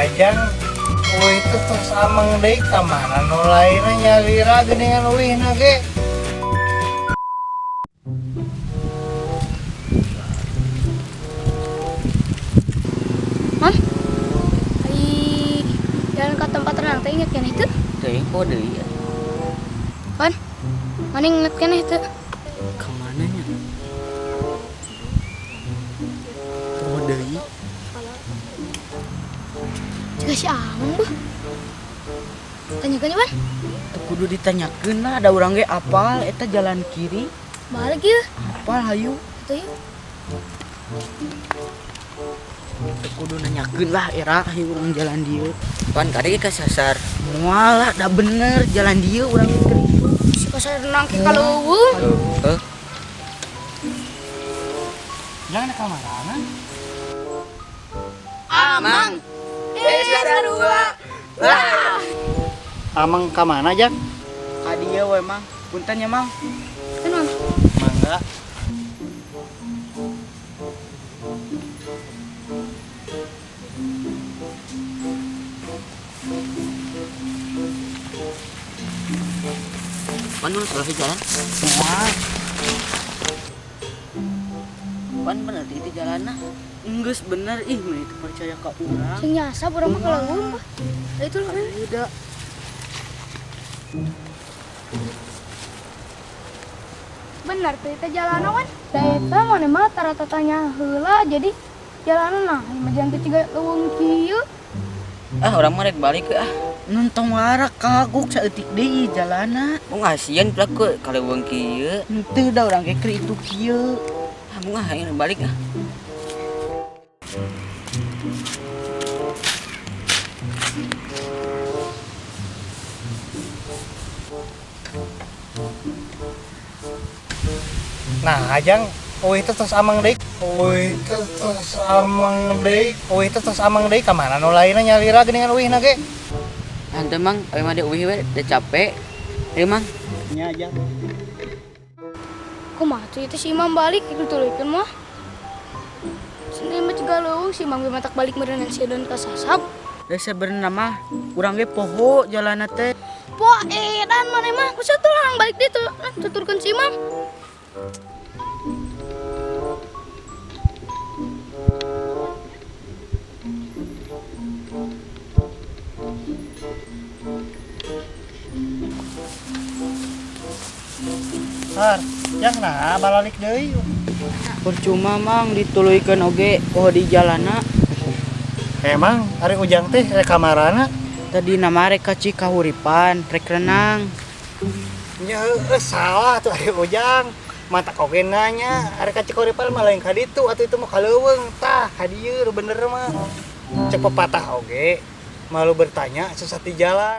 Ajang eueuh itu terus ameng deui ka mana nu lainna nyalira geuningan uihna ge. Mam, ai jalan ke tempat renang teh inget keneh teu? Teuing poho deui. Pan, mana inget keneh teu? Ka mana nya? Poho deui. Juga si Amang beuh. Tanyakeun Pan. Teu kudu ditanyakeun lah, da urang ge apal eta jalan kiri. Balik yeuh. Apal hayu. Atuh yeuh. Teu kudu nanyakeun lah era hayu urang jalan dieu. Pan kade ge kasasar. Moal lah, da bener jalan dieu urang ge keur itu. Si kasar renang ke kaleuweung. Heuh. Jangan ka marana. Amang. Sarua. Wah. Amang ka mana, Jang? Ka dieu we, Mang. Punten ya, Mang. Kunaon? Mangga. Pan lu salah jalan. Moal. Pan bener itu jalanna. Enggeus bener ih mah itu percaya ka urang. Sing nyasab urang mah kaleuweung bah. Da itu lah. Udah. Bener teh teh jalanna kan. Da eta maneh mah tara tatanya heula jadi jalanna nah mah jalan teh ciga leuweung kieu. Ah urang mah rek balik ah. Nentong warak kagok saeutik deui jalanna. Mung asian pelaku kaleuweung kieu. Henteu da urang ge keur itu kieu. Ah mung ah hayang balik ah. Nah, Ajang, eueuh itu terus ameng deui. Eueuh itu terus ameng deui. Eueuh itu terus ameng deui ka mana nu lainna nyalira geuningan uihna ge. Henteu Mang, eueuh mah deui uih we, da capek. Deui Mang. Nya Ajang. Kumaha tuh itu si Imam balik itu tuluykeun mah. Sini mah ciga leuweung si Imam ge matak balik meureun sieun kasasab. Da sabenerna mah urang ge poho jalanna teh. Poho edan maneh mah, kusa tuh orang balik ditu, nah, tuturkeun si Imam. Har, yang nah balalik deui. Percuma Mang dituluykeun oge poho di jalanna. Emang ari Ujang teh rek ka marana? Tadi nama rek ka Cikahuripan, rek renang. Nya heueuh salah tuh ari Ujang. Matak oge nanya, ari ka Cikahuripan mah lain ka ditu atuh itu mah ka leuweung tah ka dieu nu bener mah. Cek pepatah oge, malu bertanya sesat di jalan.